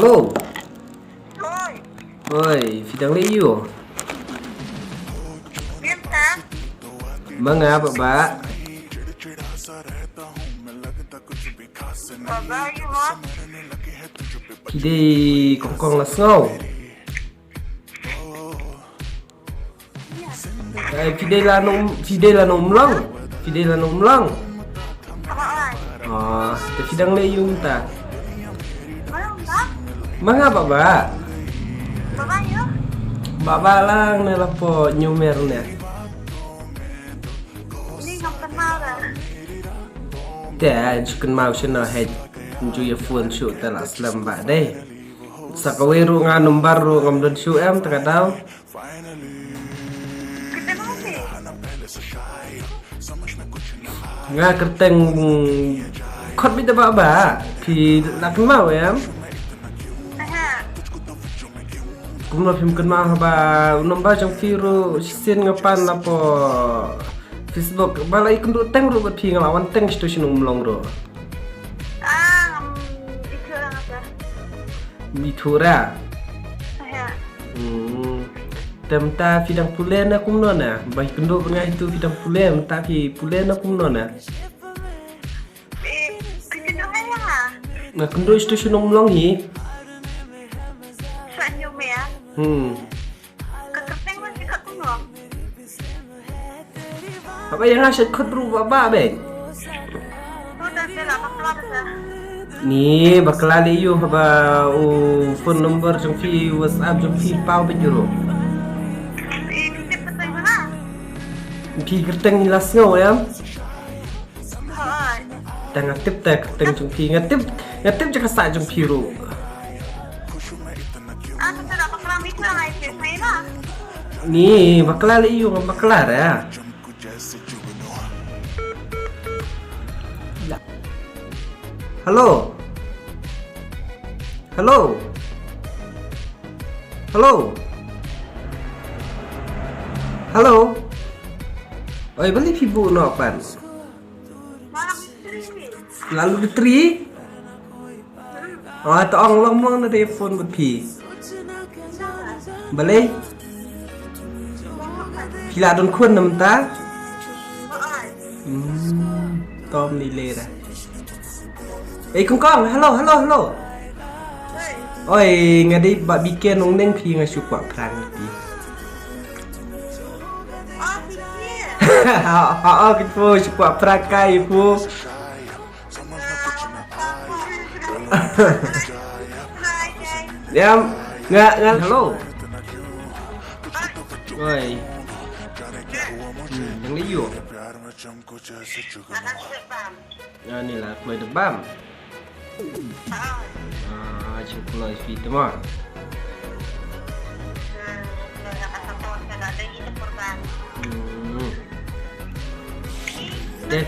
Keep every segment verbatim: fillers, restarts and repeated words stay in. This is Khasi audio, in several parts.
Hello. Oi. Oi, phi dang leh aiu? Ngam ta. Ma nga Bah Bah. Bah Bah, aiu mo? Phi dei kong kong la sngew. Eh, phi dei la nong, phi dei la nong mlong. Phi dei la nong mlong. Oi. Ah, te phi dang leh aiu mynta? Mlong ba? Ma nga Bah Bah. Bah Bah aiu? Bah Bah lang ne la po New Mer ne. Ni ngam kynmaw da. Te, ju kynmaw shano hei. Ju ïa phone shuh te la slem ba dei. Sa kawei ruh nga number ruh ngam don shuh em te ka daw. Kyrteng mo phi? Nga kyrteng khot beit da Bah Bah. Phi la kynmaw em? Aha. Kumno phim kynmaw haba u number jong phi ruh shisien nga pan la po Facebook. Ba la ïakynduh teng ruh bad phi nga la wan teng shatu shnong Mlong ruh. Ah, ngam ithuh ra nga te. Ithuh ra? Aha. Hmm. Te mynta phi dang pule ne kumno ne? Ba ïakynduh bad nga itu phi dang pule, mynta phi pule ne kumno ne? Eh, phi kynduh ha ïa nga? Nga kynduh shatu shnong Mlong hi. Sha New Mer? Hmm. Ka kyrteng ba phi khot kumno? Haba ïa nga shet khot ruh Bah Bah beit. Ni bakla leh aiu haba u phone number jong phi, WhatsApp jong phi paw beit ruh. Phi kyrteng la sngew em? Hooid. Te nga tip te kyrteng jong phi, nga tip, nga tip jaka sah jong phi ruh. Ni bakla leh aiu, nga bakla re. Hello. Hello. Hello. Hello. Oi, balei phi buh noh pat? Lalu battery? Oh, to ong long mong na dei phone bad phi. Balei? Phi la don khun na mynta? Hmm, tom ni lera. Eh, kong kong, hello, hello, hello. Oi, nga dei Bah Biken Nongneng, phi nga shu kwah prank phi. Ha ha, kit phu shu kwah prank kai phu. Ya, nga nga hello. Oi. Hmm, dang leh aiu? Ani la kloi da bam. Ah, jingkloi phi te ma. Hmm. Te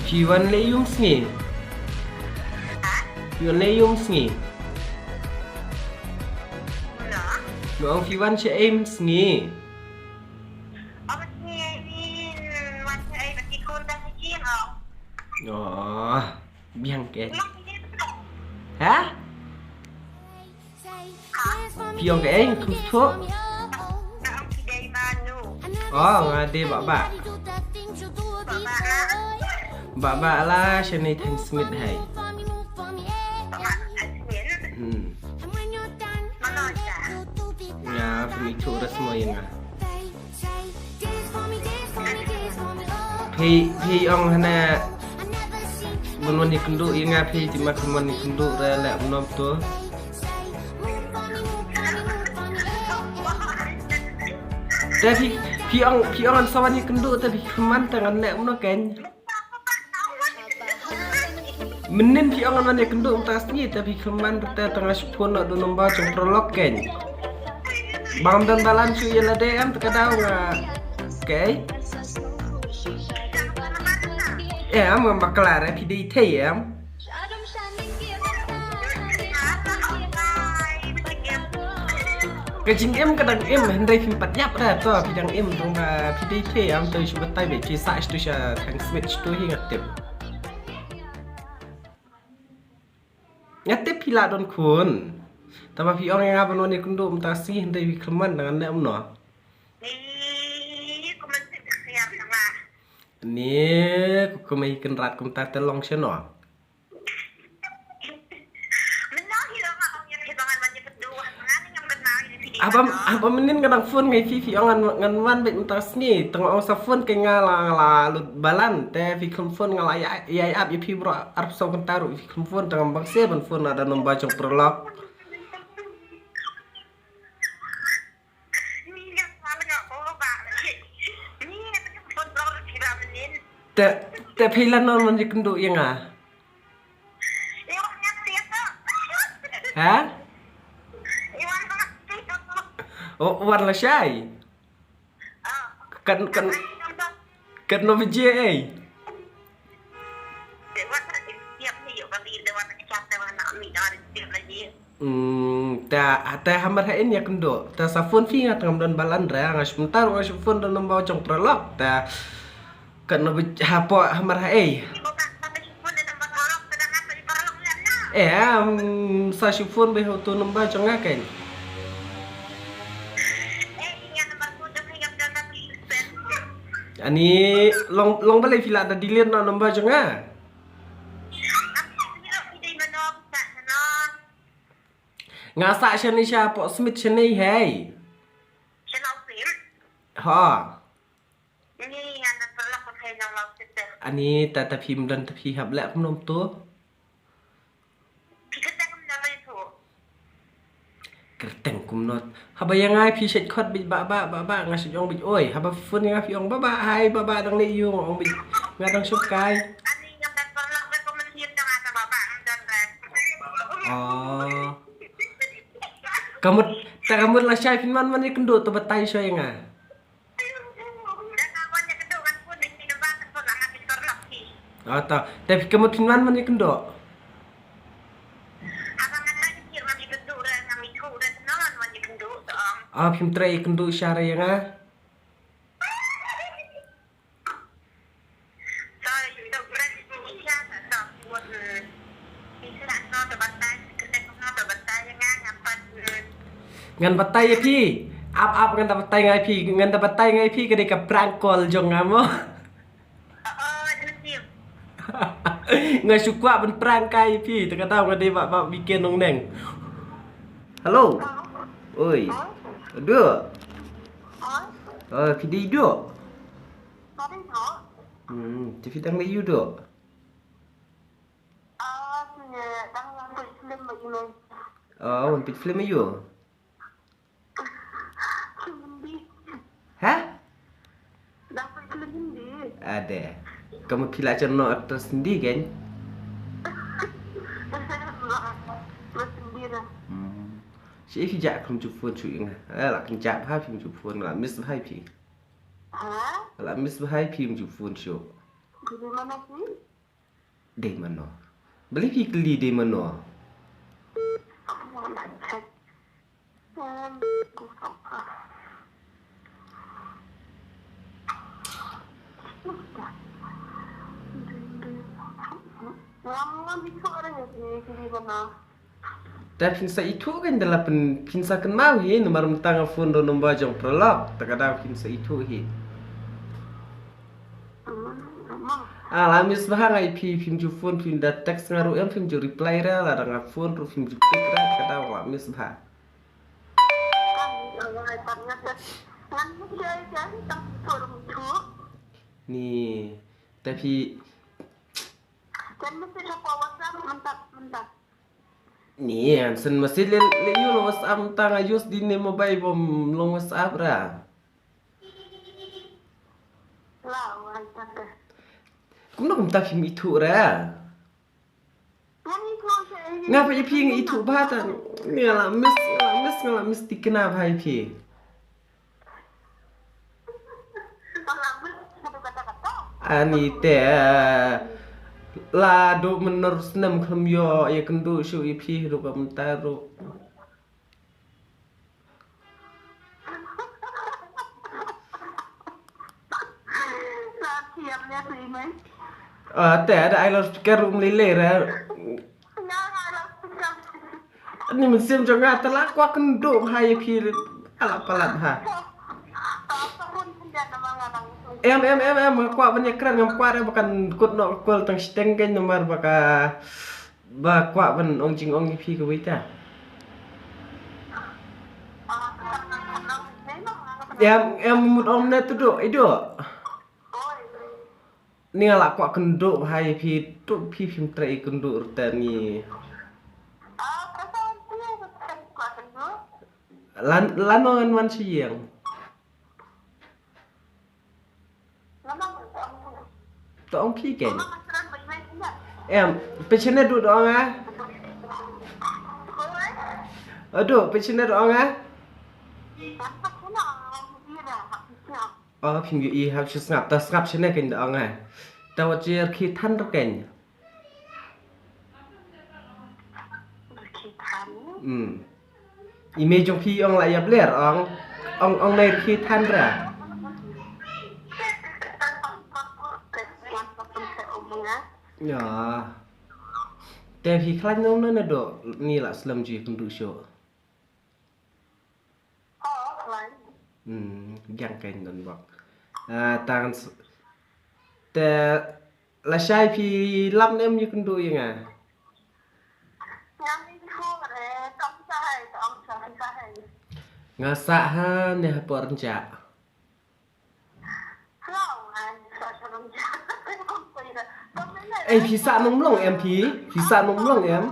phi wan leh aiu sngi? Phi wan leh aiu sngi? Nga ong phi wan sha ei sngi? Oh. Biang ke. Ha? Phi ong ke ei, kum thuh. Oh, nga dei Bah Bah. Bah Bah la shane Thang Smit hai. Hmm. Nga phi ithuh rasmo ïa nga. Phi, phi ong hana ban wan ïakynduh ïa nga, phi ti ma kham wan ïakynduh re leh kumno to. Te phi, phi ong, phi ong ngan sa wan ïakynduh te phi kham wan te ngan leh kumno kein. Mynnin phi ong ngan wan ïakynduh mynta ka sngi te phi kham wan te tang nga shu phone noh da u number jong u paralok kein. Ba ngam don balance shuh ïa lade em te ka daw nga. Okay. Em, ngam bakla re, phi dei thei em. Ka jingim ka dang im, hynrei phim pat ïap re to, phi dang im tang ba phi dei thei em, to shu batai beit phi sah shatu sha Thang Smit shatu hi nga tip. Nga tip phi la don khun. Taba phi ong ïa nga ban wan ïakynduh mynta ka sngi, hynrei phi khlem wan, dang ngan leh kumno? Ni, kumno phi khlem wan? Ni, kumno phi kynrad kumta te long shano? Haba, haba mynnin nga dang phone ngai phi, phi ong ngan, ngan wan beit mynta ka sngi. Tang ong sa phone kai nga la, nga la lut balan. Te phi khlem phone nga la ïa, ïa, ïa ap ïa phi bro arphew saw kynta ruh phi khlem phone, tang ong bang se ban phone, ada number jong paralok. Te, te phi la non man ïakynduh ïa nga. Ha? O, wan lashai. Kan, kan, kan no biji ei. Hmm, ta, ta hamar ha in ïakynduh. Ta sa phone phi nga tang don balan ra, nga shu mynta nga shu phone da number jong paralok. Ta kan no biji hapoh hamar ha ei. Eh, am, sa shu phone beit ha uto number jong nga kan. Ani long, long balei phi la da delete noh number jong nga. Nga sah shane shapoh Smit shane hei. Ha. Ani ta, ta phim don ta phi hap leh kumno to. Kyrteng kumno. Haba ïa nga phi shet khot bit ba ba ba ba nga shet ong bit oi. Haba phone ïa nga phi ong ba ba hai ba ba dang leh ïu nga ong bit. Nga dang shuk kai. Oh. Kamut, ta kamut lashai phin man man ïakynduh to batai shoi ïa nga. Ah, ta. Te phi kamut phin man man ïakynduh. Ah, phim trei ïakynduh sha re ïa nga. Ngan batai ïa phi. Ap ap ngan da batai ngai phi, ngan da batai ngai phi ka dei ka prank call jong nga mo. Nga shu kwah ban prank kai phi, ta kata nga dei ba ba weekend nong neng. Hello. Oi. Duh. Oh, phi dei duh. Hmm, te phi dang dei ïu duh. Oh, wan peit film ïu. Ha? Ade. Kamu phi la jan no actor Hindi kan? Hmm. Shi phi ja kum ju phone shu ing. Eh, la kan ja bha phim ju phone la miss bha phi. Ha? La miss bha phim ju phone shu. Dei mano? Balei phi kylli dei mano? Te phin sa ithuh kan da la pyn, phin sa kynmaw hi namar mynta nga phone da u number jong paralok. Ta ka daw phin sa ithuh hi. Ah, la miss bha nga ïa phi, phim ju phone, phim da text nga ruh em phim ju reply ra, lada nga phone ruh phim ju pick ra, ta ka daw la miss bha. Ni, te phi Kan message hapoh WhatsApp mynta, mynta. Ni, an send message lei, lei ïa u long WhatsApp mynta nga use dei ne mobile bym long WhatsApp ra. La, wan ta. Kumno kumta phim ithuh ra? Ngan ithuh sha. Nga phi phi nga ithuh bha ta. Nga la miss, nga la miss, nga la miss tikna bha ïa phi. Ani te, eh, la duh mynno snem khlem ïoh ïa kynduh shuh ïa phi ruh ka mynta ruh. Ah, te da ai loudspeaker ruh mlei lei re. Ni mynsiem jong nga te la kwah kynduh bha ïa phi. Ala palat ha. Em em em em, nga kwah ban ïakren, ngam kwah re ba kan kut noh kol tang shiteng kein namar ba ka ba kwah ban ong jingong ïa phi kawei ta. Em em, mut ong ne tu duh, i duh. Ni nga la kwah kynduh bha ïa phi, tu phi phim treh ïa kynduh rta ni. Lan lan wan wan shi ïeng. To ong phi kein. Em, pynshane duh da ong ah. Aduh, pynshane duh da ong ah. Oh, phim ïohi, hap shu sngap, ta sngap shane kein da ong ah. Ta wat jer khi than rkein. Hmm. I mei jong phi ong la ïa bler ong ong ong nei rkhi than ra. Ya. Te phi khlaiñ nong na do ni la slem ji kynduh shuh. Hmm, giang kein don bok. Ah, tang s- te lashai phi lam nem ïa kynduh ïa nga. Nga sah ha ne ha por nja. Eh, phi sah nong mlong em phi? Phi sah nong mlong em?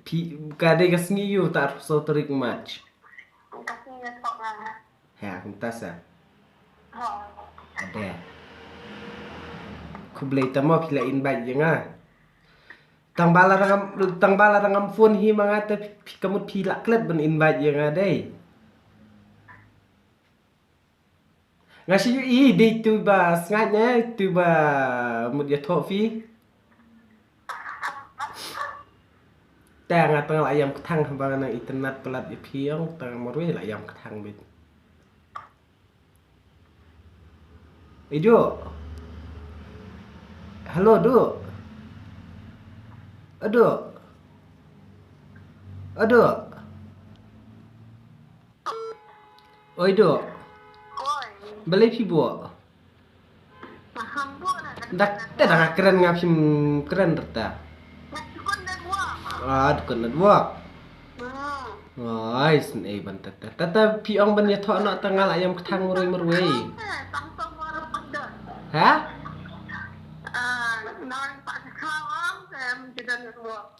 Phi ka dei ka sngi ïu ta arphew saw tarik March. Ka sngi ïa thoh nga. Ha, kumta sa. Ha. Ade. Khublei ta mo phi la invite ïa nga. Tang ba la rangam tang ba la rangam phone hi ma nga te phi ka mut phi la klet ban invite ïa nga dei. Nga shu ïohi dei tu ba sngaid ne tu ba mut ïathoh phi. Te nga tang la ïam kthang haba nga nang internet palat ïa phi ong tang marwei la ïam kthang bit. Idu. Hello du. Adu. Adu. Oi du. Oi. Balei phi buh? Dak te dang kren nga phim kren rta. Ah, dukun network. Ai, sn ei ban tata. Tata phi ong ban ïathoh noh ta nga la ïam kthang marwei marwei. Ha?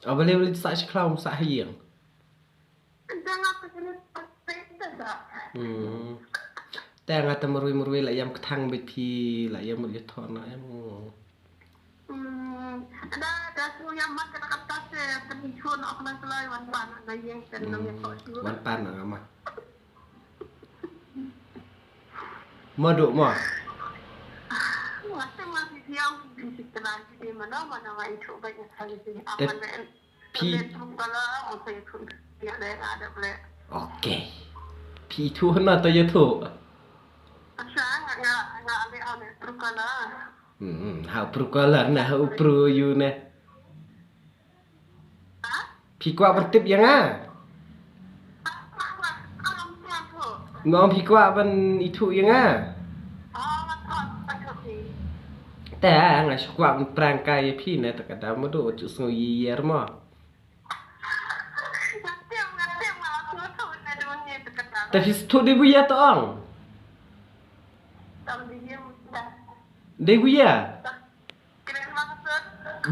Oh, balei balei sa shi khlaw sa ha ïing. Hmm. Te nga ta marwei marwei la ïam kthang beit phi la ïam mut ïathoh noh em. Hmm. Da da su ïam mat ka ta ka ta se kan ïathoh noh ka la wan pan na ïing kan nang ïathoh shuh. Wan pan na nga ma. Mo du mo. Wa te ma si ïam ki si kena ki ma na ma na wa ïathoh beit na sa ki. Te Phi. Okay. Phi ithuh hana ta ïathuh. Hmm, ha u pru color na ha u pru yu ne. Phi kwah ban tip ïa nga. Ngom phi kwah ban ithuh ïa nga. Te nga shu kwah ban prank kai ïa phi ne ta ka dam ma du u sngew ïa ïa mo. Te phi sngewthuh dei buya to ong. Dei buya.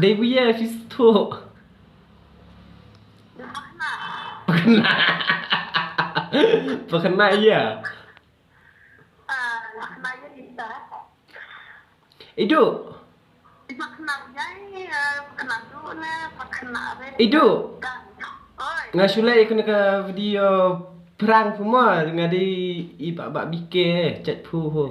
Dei buya phi sngewthuh. Pakna. Pakna ïa. Idu. Idu. Nga shu leh ïa kane ka video prank phi mo nga dei i ba ba bike chat phu ho.